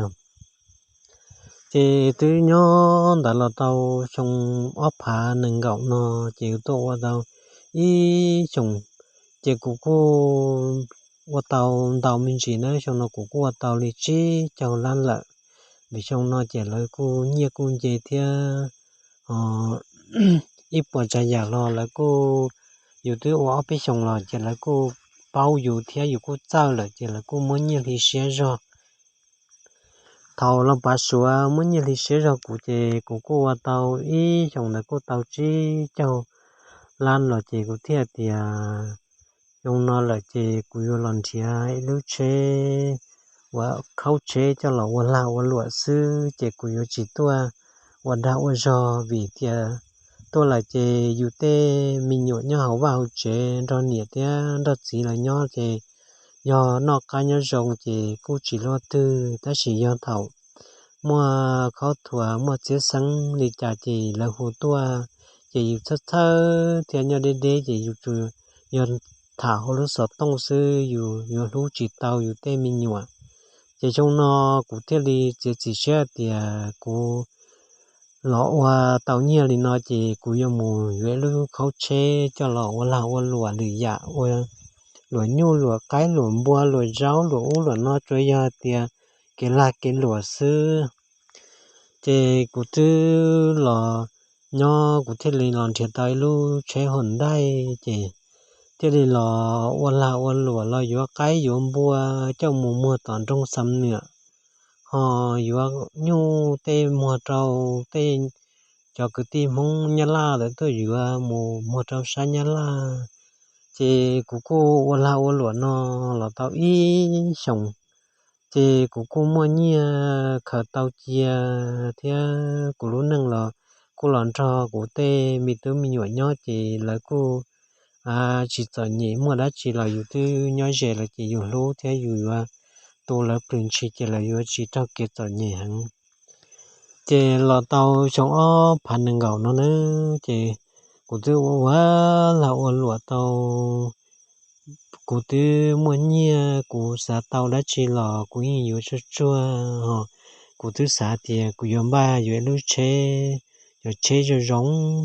Ces twb nyob ntawd los tau xyoo ob phav nees nkaum no ces kuv tuaj ua tau ib xyoos, ces kuv kuj ua tau ntau me ntsis na, xyoo no kuv kuj ua tau li tsib caug lab lawm. Vim xyoo no ces lawv kuj nyiaj kuj nce thiab ib puas tsav yam los lawv kuj, yus twb ua ob peb xyoos los ces lawv kuj paub yus thiab yus kuj txawj lawm ces lawv kuj muab nyiaj hli siab zog. Thaum los pav Suav muab nyiaj hli siab zog kuv ces kuv kuj ua tau ib xyoos ntawd kuj tau tsib caug lab los ces kuv thiaj tias xyoo no lawm ces kuv yuav los nrhiav ib lub tsheb uas khaub tsheb coj los ua lag ua luam xwb ces kuv yuav tsis tuaj ua dag ua zog vim tias tuaj lawm ces yus tej me nyuam nyob hauv vaj hauv tsev nrog niam thiab nrog txiv lawv nyob ces yog noj qab nyob zoo ces kuj tsis luaj twg, tab sis yog thaum muaj khaub thuas muaj txiab xeeb li cas ces lawv hu tuaj ces yus txhawj txhawj thiab nyob deb deb ces yus tsuas yog tham hauv lub xov tooj xwb, yus yuav hlub tsis tau yus tej me nyuam. Ces xyoo no kuv thiaj li txiav txim siab tias kuv los ua tau nyiaj li no ces kuv yuav mus yuav ib lub khaub tsheb coj los ua lag ua luam lwm yam, ua luam nyuj luam qaib luam npua luam zaub luam ub luam no, tsuas yog tias kev lag kev luam xwb. Ces kuv twb los nyob kuv thiaj li los nrhiav tau ib lub tsheb Hyundai ces thiaj li los ua lag ua luam los yuav qaib yuav npua coj mus muag tom nroog Xam Nuam, ho yuav nyuj tej muag rau tej cov kwv tij Hmoob Nyab Laj lawv tuaj yuav mus muag rau sab Nyab Laj. Ces kuv kuj ua lag ua luam no los tau ib xyoos, ces kuv kuj muaj nyiaj khaws tau cia thiab kuv lub neej los kuj los nrog kuv tej me tub me nyuam nyob ces lawv kuj tsis txom nyem, muaj dab tsi los yus twb nyob ze lawm ces yus hlub thiab yus yuav tu lawv plws ntshis ces lawv yuav tsis raug kev txom nyem heev. Ces los tau xyoo ob phav nees nkaum no na, ces kuv twb ua lag ua luam tau, kuv twb muaj nyiaj, kuv xav tau dab tsi los kuv yeej yuav tsuag tsuag. Kuv twb xav tias kuv yuav npaj yuav ib lub tsheb, cov tsheb zoo zoo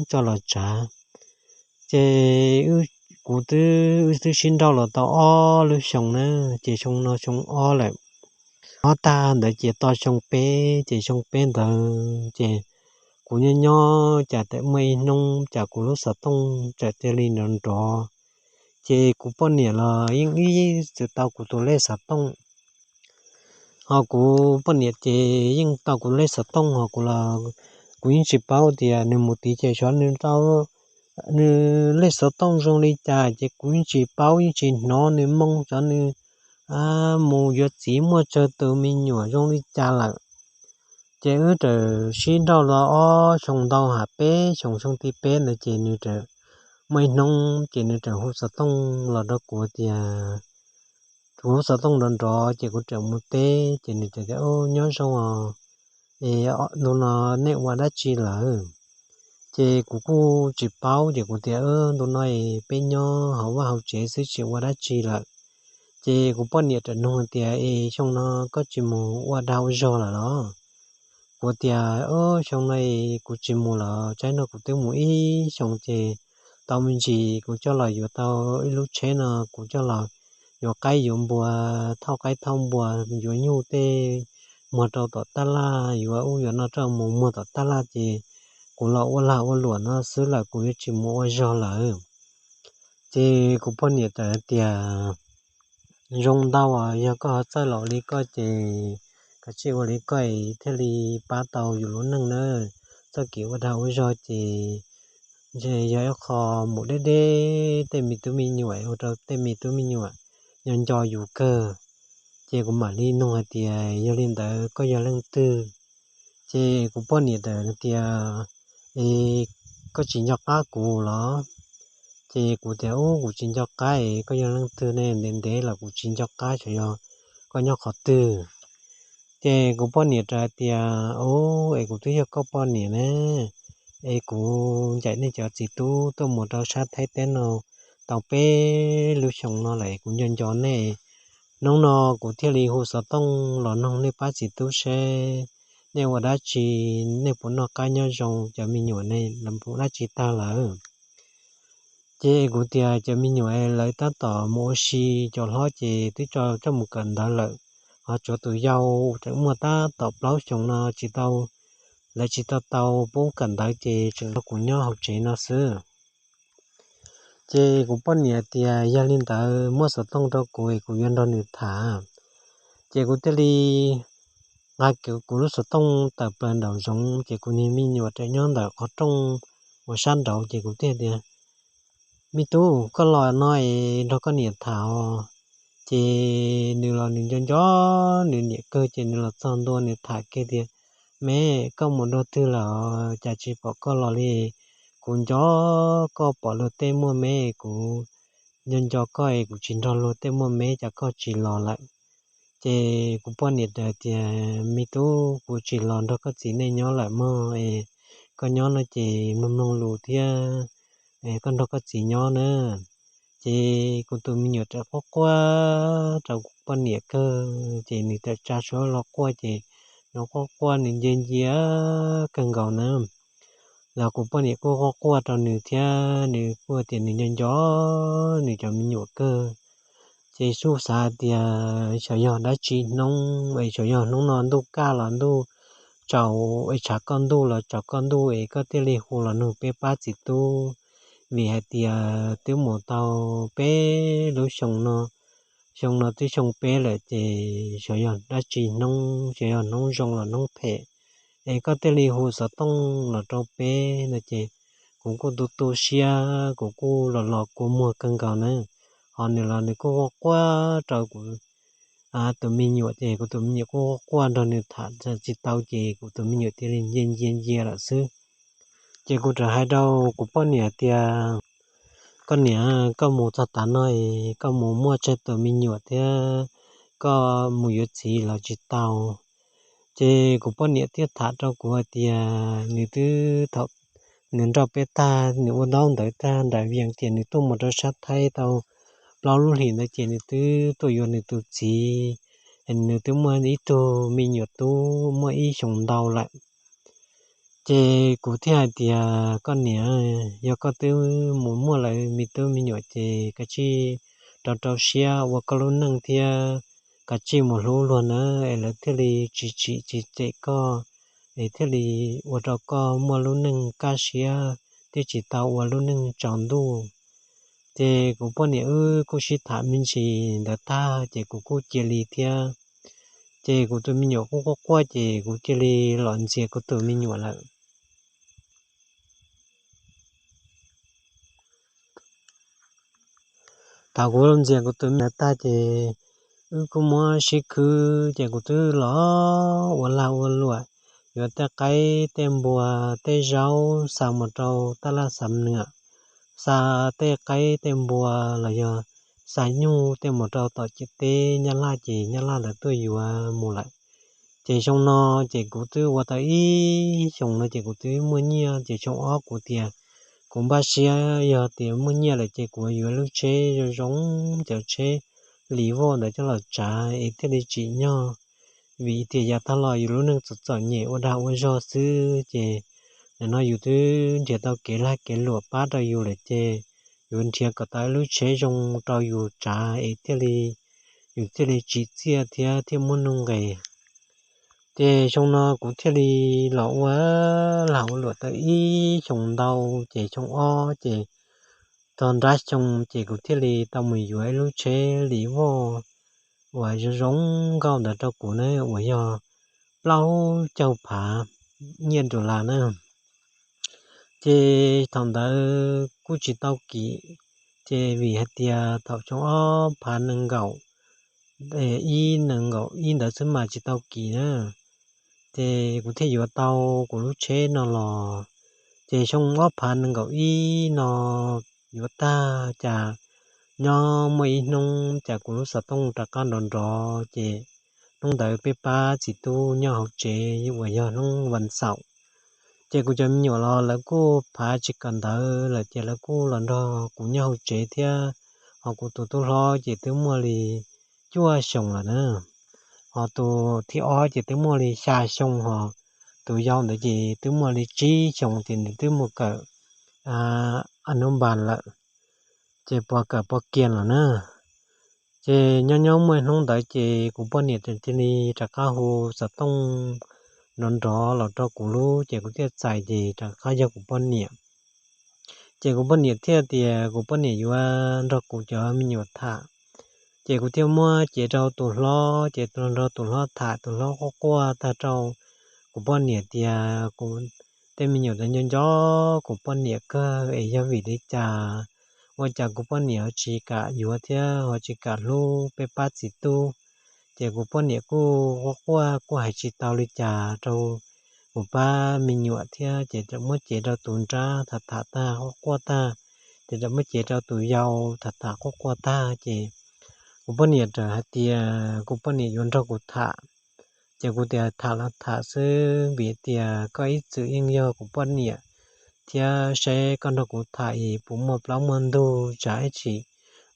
coj los tsav. Ces kuv twb, wb twb sib nrauj los tau ob lub xyoo na, ces xyoo no xyoo ob lawm. Ob tag ntawd ces tau xyoo peb, ces xyoo peb ntawd ces kuv nyob nyob cas txawm muaj ib hnub cas kuv lub xov tooj txawm cia li nrov nrov. Ces kuv poj niam los yeej ib txwm tau kuv tus lej xov tooj, ho kuv poj niam ces yeej tau kuv lej xov tooj ho kuv los kuv yeej tsis paub tias nws mus tid ces xyov nws tau nws lej xov tooj zoo li cas ces kuv yeej tsis paub yeej tsis hnov nws moo, xyov nws mus yuav txiv muaj tsawg tus me nyuam zoo li cas lawm. Ces wb rawm sib nrauj los ob xyoo ntau ha, peb xyoo, xyoo thib peb ntawd ces nws rawm, muaj ib hnub ces nws rawm hu xov tooj los rau kuv tias, kuv hu xov tooj nrov nrov ces kuv rawm mus teb ces nws tias, Nyob zoo os, es ntu no nej ua dab tsi lawm? Ces kuv kuj tsis paub ces kuv tias, Ntu no es peb nyob hauv vaj hauv tsev xwb tsis ua dab tsi lawm. Ces kuv poj niam rawm nug tias, Es xyoo no koj tsis mus ua dag ua zog lawm los? Kuv tias, Xyoo no kuv tsis mus lawm, tsaib no kuv twb mus ib xyoos ces tau me ntsis kuv coj los yuav tau ib lub tsheb no, kuv coj los yuav qaib yuav npua, thauj qaib thauj npua, yuav nyuj tej, muag rau tom taj laj, yuav ub yuav no rau mus muag tom taj laj ces kuv los ua lag ua luam no xwb lawm, kuv yuav tsis mus ua zog lawm. Ces kuv poj niam txawm tias, Zoo ntau, yog koj ho txawj los li koj ces kav tsij ua li koj thiaj li pab tau yus lub neej na. Txoj kev ua dag ua zog ces yog ib qho mus deb deb tej me tub me nyuam, ua rau tej me tub me nyuam nco nco yus kawg. Ces kuv mam li nug hais tias, Yog li ntawd koj yog leej twg? Ces kuv poj niam txawm tias, Koj tsis nco qab kuv los? Ces kuv tias, Ub, kuv tsis nco qab es koj yog leej twg ne, ntev ntev los kuv tsis nco qab xyov yog koj nyob qhov twg. Ces kuv poj niam rov tias, Ub, es kuv twb yog koj poj niam ne, es kuv ncaim nej cov txiv tub tuaj mus rau sab Thaib teb no tau peb lub xyoo no lawm, kuv nco nco nej. Hnub no kuv thiaj li hu xov tooj los noog nej pab txiv tub seb nej ua dab tsi, nej puas noj qab nyob zoo, cov me nyuam ne lawv mus dab tsi tag lawm? Ces kuv tias, Cov me nyuam lawv tab tom mus ua si, cov hlob ces twb tso coj mus kawm ntawv lawm, ho tshuav tus yau tseem muaj tab tom plaub xyoos no tsis tau, lawv tsis tau tau pub kawm ntawv ces tseem nrog kuv nyob hauv tsev no xwb. Ces kuv poj niam tias, Yog li ntawd muab xov tooj rau kuv es kuv yuav nrog nws tham. Ces kuv thiaj li nqa kuv lub xov tooj tawm plaws nraum zoov ces kuv niag me nyuam tseem nyob ntawm qhov rooj uas sab nraud ces kuv thiaj tias, Me tub, koj los no es nrog koj niam tham os. Ces nws los nws nco nco nws niam kawg ces nws los txog ntua nws tham kiag tias, Me, koj mus dua twg lawm cas tsis pom koj los li? Kuv nco koj pom luag tej muaj me, kuv nco nco koj es kuv tsis nrog luag tej muaj me cas koj tsis los lawm? Ces kuv poj niam tias, Me tub, kuv tsis los nrog koj txiv nej nyob lawm mog es, koj nyob no ces mloog mloog lus thiab koj nrog koj txiv nyob na. Ces kuv tus me nyuam txawm quaj quaj rau kuv poj niam kawg ces nws txawm tsa suab los quaj ces nws quaj quaj nws ncia ncia kawg nkaus na. Los kuv poj niam kuj quaj quaj rau nws thiab nws kuj tias nws nco nco nws cov me nyuam kawg. Ces kuj xav tias xyov yog dab tsi hnub es xyov yog hnub no ntuj kaj los ntuj tsaus es tshav kaj ntuj los tsaus kaj ntuj es koj thiaj li hu los nug peb pab txiv tub, vim hais tias twb mus tau peb lub xyoo no, xyoo no twb xyoo peb lawm ces xyov yog dab tsi hnub, xyov yog hnub zoo los hnub phem es koj thiaj li hu xov tooj los rau peb no ces kuv kuj tu tu siab, kuv kuj los los kua muag kawg nkaus na. Ho nws los nws kuj quaj quaj rau kuv tus me nyuam, ces kuv tus me nyuam kuj quaj quaj nrog nws tham tsis tau, ces kuv tus me nyuam cia li ncia ncia ncia lawm xwb. Ces kuv rov hais rau kuv poj niam tias, koj niam, koj mus txog tav no, koj mus muaj tsawg tus me nyuam thiab koj mus yuav txiv los tsis tau. Ces kuv poj niam thiaj tham rau kuv hais tias nws twb, thaum nws nrauj peb tag, nws ua ntaub ntawv tag nram Vias ces nws tuaj mus rau sab Thaib tau plaub lub hlis ntawd ces nws twb tuaj yuav nws tus txiv, nws twb muaj ib tug me nyuam tub muaj ib xyoos ntau lawm. Ces kuv thiaj hais tias koj niam, yog koj twb mus muaj lawv me tub me nyuam ces kav tsij rau rau siab ua koj lub neej thiab kav tsij mus hlub luag na, es lawv thiaj li tsis tsim tsis cem koj, es thiaj li ua rau koj muaj lub neej kaj siab thiab tsis tau ua lub neej tsaus ntuj. Ces kuv poj niam wb kuj sib tham me ntsis ntawd tag ces kuv kuj cia li thiab. Ces kuv tus me nyuam kuj quaj quaj ces kuv cia li los ntxias kuv tus me nyuam lawm. Thaum kuv los ntxias kuv tus me nyuam tag ces wb kuj muab sib khwb ces kuv twb los ua lag ua luam yuav tej qaib tej npua tej zaub xa mus rau taj laj xam nwam, xa tej qaib tej npua los yog xa nyuj tej mus rau tom ciam teb Nyab Laj ces Nyab Laj lawv tuaj yuav mus lawm. Ces xyoo no ces kuv twb ua tau ib xyoos no ces kuv twb muaj nyiaj ces xyoo ob kuv tias kuv npaj siab yog tias muaj nyiaj lawm ces kuv yuav lub tsheb zoo zoo, cov tsheb li voj ntawd coj los tsav es thiaj li tsim nyog. Vim tias yav tag los yus lub neej txom txom nyem ua dag ua zog xwb ces nim no yus twb nrhiav tau kev lag kev luam pab rau yus lawm ces yuav nrhiav kom tau ib lub tsheb zoo rau yus tsav es thiaj li yus thiaj li tsim txiaj thiab thiaj muaj nuj nqis. Ces xyoo no kuv thiaj li los ua lag ua luam tau ib xyoos ntau, ces xyoo ob ces txog nrab xyoo ces kuv thiaj li tau mus yuav ib lub tsheb li voj uas zoo zoo nkauj ntawd rau kuv na uas yog plaub caug phav nyiaj dollar na. Ces thaum ntawd kuj tsis tau kim, ces vim hais tias thaum xyoo ob phav nees nkaum ib nees nkaum ib ntawd xwb mas tsis tau kim na. Ces kuv thiaj yuav tau kuv lub tsheb no los. Ces xyoo ob phav nees nkaum ib no yuav tag cas nyob muaj ib hnub cas kuv lub xov tooj rov qab nrov nrov ces hnub ntawd peb pab txiv tub nyob hauv tsev uas yog hnub vas xaum. Ces kuv cov me nyuam los lawv kuj phav tsis kawm ntawv lawm ces lawv kuj los nrog kuv nyob hauv tsev thiab. Ho kuv tus tub hlob ces twb muaj li cuaj xyoos lawm na, ho tus thib ob ces twb muaj li xya xyoo, ho tus yau ntawd ces twb muaj li tsib xyoos ces nws twb mus kawm a nub npas lawm, ces puas kawm puas kiag lawm na. Ces nyob nyob muaj hnub ntawd ces kuv poj niam cia li rov qab hu xov tooj nrov nrov los rau kuv lub, ces kuv thiaj txais ces rov qab yog kuv poj niam. Ces kuv poj niam thiaj tias kuv poj niam yuav nrog kuv cov me nyuam tham. Ces kuv thiaj muab cev rau tus hlob, ces nrog tus hlob tham, tus hlob quaj quaj tag rau kuv poj niam tias kuv tej me nyuam ntawd nco nco kuv poj niam kawg es yog vim li cas ua cas kuv poj niam ho tsis kam yuav thiab ho tsis kam hlub peb pab txiv tub. Ces kuv poj niam kuj quaj quaj kuj hais tsis tau li cas rau kuv pab me nyuam thiab, ces muab cev rau tus nrab tham tham tag quaj quaj tag, ces muab cev rau tus yau tham tham quaj quaj tag, ces kuv poj niam txawm hais tias kuv poj niam yuav nrog kuv tham. Ces kuv tias tham los tham xwb, vim tias koj ib txwm yeej yog kuv poj niam thiab, saib koj nrog kuv tham es puas muaj plaub muaj ntug, tsam ib tsam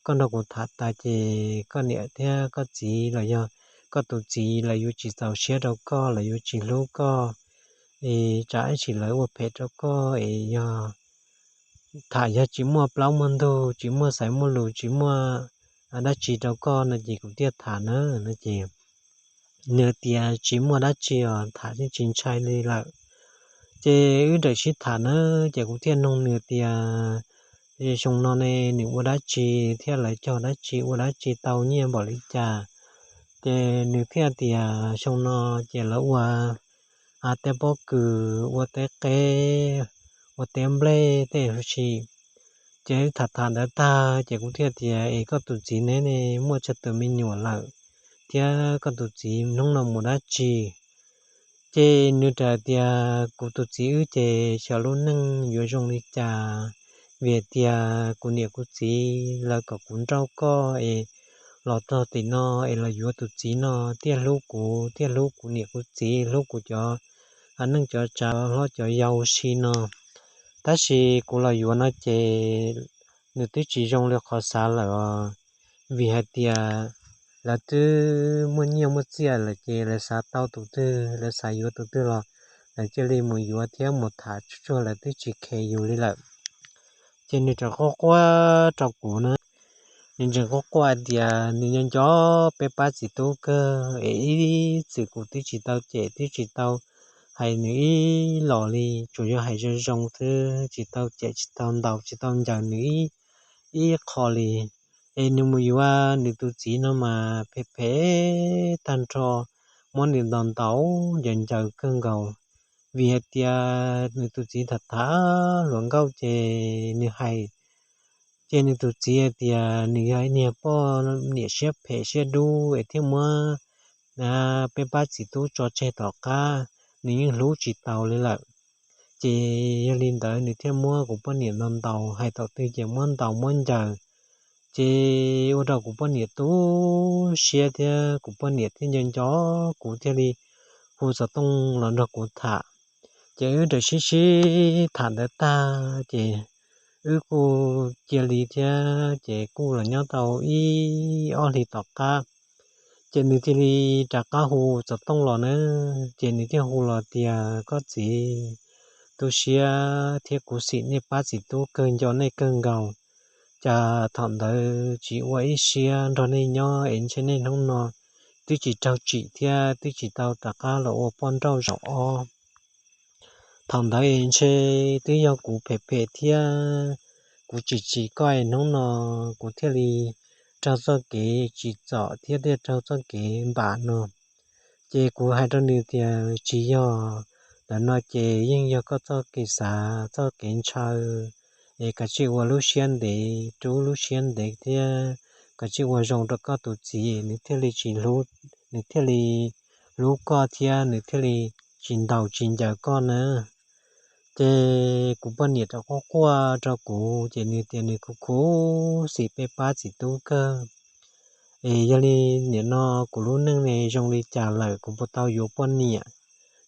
koj nrog kuv tham tas ces koj niam thiab koj txiv los yog koj tus txiv lawv yuav tsis txaus siab rau koj, lawv yuav tsis hlub koj, es tsam ib tsam lawv ua phem rau koj es yog tham yog tsis muaj plaub muaj ntug, tsis muaj xaiv muaj lus, tsis muaj dab tsi rau koj no ces kuv thiaj tham na no ces nws tias tsis muaj dab tsi os, tham yeej tsis ntshai li lawm. Ces wb rawm sib tham na, ces kuv thiaj nug nws tias xyoo no ne nws ua dab tsi thiab lawv cog dab tsi ua dab tsi tau nyiaj npaum li cas. Ces nws thiaj tias xyoo no ces lawv ua tej pob kws, ua tej qeb, ua teb nplej tej huv si. Ces wb tham tham ntawd tag ces kuv thiaj tias, Es koj tus txiv neb ne, muaj tsawg tus me nyuam lawm, thiab koj tus txiv hnub no mus dab tsi? Ces nws rov tias, Kuv tus txiv wb ces xyov lub neej yuav zoo li cas, vim hais tias kuv niam kuv txiv lawv kom kuv nrauj koj es los txog tim no es los yuav tus txiv no, thiaj hlub kuv, thiaj hlub kuv niam kuv txiv, hlub kuv cov neej cov tsav hlob cov yau si no. Tab sis kuv los yuav no ces nws twb tsis zoo li qhov xav lawm os, vim hais tias lawv twb muaj nyiaj muaj txiaj lawm ces lawv xav tau tus twg, lawv xav yuav tus twg los lawv cia li mus yuav thiab mus tham tsuag tsuag, lawv twb tsis kheev yus li lawm. Ces nws tseem quaj quaj rau kuv na, nws tseem quaj quaj tias nws nco nco peb pab txiv tub kawg es ib txwm kuv twb tsis tau cem, twb tsis tau hais nws ib los li, tsuas yog hais zoo zoo xwb, tsis tau cem, tsis tau ntaus, tsis tau ncaws nws ib qho li. Es nws mus yuav nws tus txiv no mas phem phem tag nrho, muab nws ntaus ntaus ncaws ncaws kawg nkaus, vim hais tias nws tus txiv tham tham hluas nkauj ces nws hais, ces nws tus txiv hais tias nws yog niag poj niam siab phem siab dub es thiaj muab peb pab txiv tub tso tseg tom qab, nws yeej hlub tsis tau li lawm. Ces yog li ntawd nws thiaj muab kuv poj niam ntaus ntaus, hais thaum twg ces muab ntaus muab ncaws, ces ua rau kuv poj niam tu siab thiab kuv poj niam thiaj nco nco kuv thiaj li hu xov tooj los nrog kuv tham. Ces wb rawm sib sib tham ntawd tag ces wb kuj cia li thiab ces kuj los nyob tau ib ob hlis tom qab, ces nws thiaj li rov qab hu xov tooj los na, ces nws thiaj hu los tias, Koj txiv, tu siab thiab kuv xim nej pab txiv tub kawg, nco nej kawg nkaus. Cas thaum ntawd tsis ua ib siab nrog nej nyob es ntshe nej hnub no twb tsis raug tsim thiab twb tsis tau rov qab los ua poj nrauj zaum ob. Thaum ntawd es ntshe twb yog kuv phem phem thiab kuv tsis tsim koj es hnub no kuv thiaj li raug txoj kev tsim txom thiab thiaj raug txoj kev npam no. Ces kuv hais rau nws tias, Tsis yog, ntawm no ces yeej yog koj txoj kev xav txoj kev ntshaw, es kav tsij ua lub siab ntev, rub lub siab ntev thiab kav tsij ua zoo rau koj tus txiv, nws thiaj li tsis hlub, nws thiaj li hlub koj thiab nws thiaj li tsis ntaus tsis ncaws koj na. Ces kuv poj niam rov quaj quaj rau kuv ces nws tias nws khuv khuv xim peb pab txiv tub kawg. Es yog li nim no kuv lub neej ne zoo li cas lawm, kuv puas tau yuav poj niam?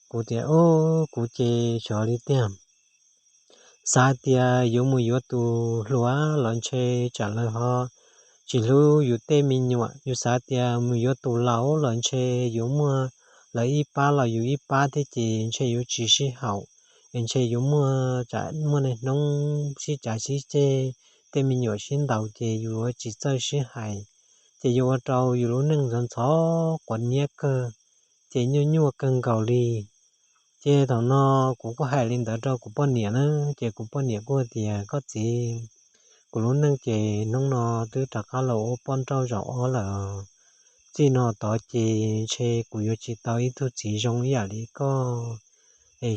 Kuv tias, Ub, kuv ces xyov li tiag. Xav tias yuav mus yuav tus hluas los ntshe tsam lawv ho tsis hlub yus tej me nyuam. Yus xav tias mus yuav tus laus los ntshe yuav muaj lawv ib pab los yus ib pab thiab ces ntshe yuav tsis sib haum, es ntshe yuav muaj tsam muaj niaj hnub sib cav sib ceg, tej me nyuam sib ntaus ces yuav tsis txawj sib hais, ces yuav ua rau yus lub neej ntxhov ntxhov quav niab kawg, ces nyuaj nyuaj kawg nkaus li. Ces thaum no kuv kuj hais li ntawd rau kuv poj niam na, ces kuv poj niam kuj tias, Koj txiv, kuv lub neej ces hnub no twb rov qab los ua poj nrauj zaum ob lawm. Txij no tod ces ntshe kuv yuav tsis tau ib tug txiv zoo ib yam li koj. Es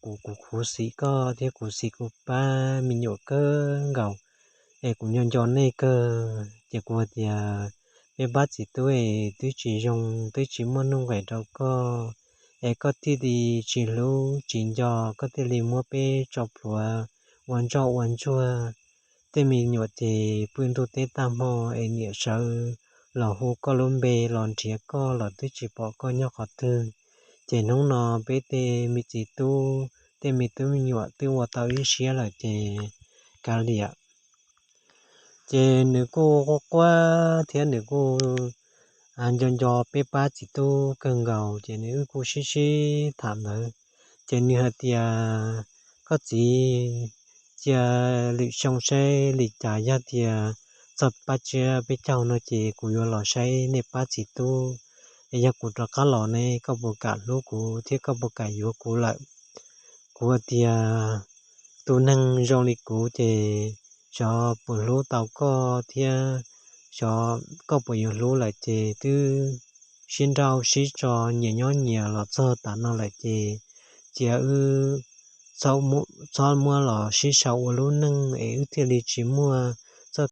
kuv, kuv khuv xim koj thiab kuv xim kuv pab me nyuam kawg nkaus, es kuv nco nco nej kawg. Ces kuv tias, Peb pab txiv tub es twb tsis zoo, twb tsis muaj nuj nqis rau koj, es koj thiaj li tsis hlub tsis nco, koj thiaj li muab peb tso plhuav ua ntsoj ua ntsuag. Tej me nyuam ces pw ntuj teb tag hmo es niam sawv los hu koj lub npe los nrhiav koj los twb tsis pom koj nyob qhov twg. Ces hnub no peb tej me txiv tub, tej me tub me nyuam twb ua tau ib siab lawm ces kav liam. Ces nws kuj quaj quaj thiab nws kuj nco nco peb pab txiv tub kawg nkaus, ces nws wb kuj sib sib tham ntawd. Ces nws hais tias, Koj txiv, cia lwm xyoo saib li cas, yog tias txog pab tsiab peb caug no ces kuv yuav los saib nej pab txiv tub. Es yog kuv rov qab los ne, koj puas kam hlub kuv thiab koj puas kam yuav kuv lawm? Kuv tias, Tus neeg zoo li kuv ces xyov puas hlub tau koj thiab xyov koj puas yuav hlub lawm, ces twb sib nrauj sib tso nyias nyob nyias los txog tav no lawm ces cia wb txhob muab los sib sau ua lub neej es wb thiaj li tsis muaj